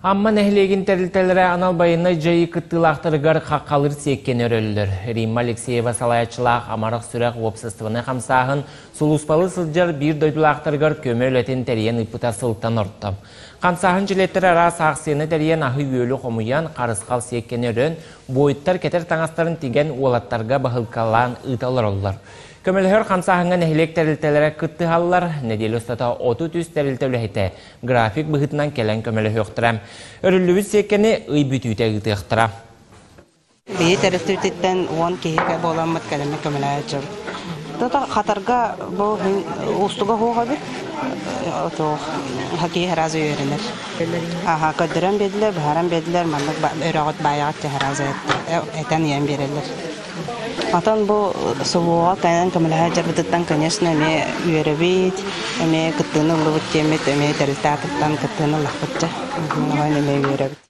Амма нэһилиэгин тэрилтэлэрэ анал байыаннай дьайыы кыттыылаахтарыгар хаххалыыр сиэккэни өрөллөр. Римма Алексеева салайааччылаах Амарах сүрэх уопсастыбаннай хамсааһын сулууспалыы сылдьар биир дойдулаахтарыгар көмө үлэтин тэрийэн ыыппыта сылтан орто. Хамсааһын чилиэттэрэ араас аахсыйаны тэрийэн аһы-үөлү хомуйан, харысхал сиэккэни өрөн, буойуттар кэтэр таҥастарын тигэн уолаттарга баһыылкалаан ыыта олороллор. Көмөлөһөр хамсааһыҥҥа нэһилиэк тэрилтэлэрэ кыттыһаллар. Нэдиэлэ устата 33 тэрилтэ үлэһитэ график быһыытынан кэлэн көмөлөһүөхтэрэ. Өрүллүбүт сиэккэни ый бүтүүтэ ыытыахтара. Биһи төрөппүтүттэн 10 киһи буоламмыт кэлэммит көмөлөһө Тото хатарга бу уустуга суох эбит. Киһи сразу үөрэнэр. Аха, көрдөрөн биэрдилэр, быһааран биэрдилэр, маннык өрөҕүт баайаҕыт сразу этэн ыйан биэрэллэр. Отон бу СВО кэлэн көмөлөһө дьарбытыттан, конечно, эмиэ үөрэбит, эмиэ кыттыыны ыллыбыт диэммит, эмиэ тэрилтэ аатыттан кыттыыны ыллахпыт дьэ. Оҕон эмиэ үөрэбит.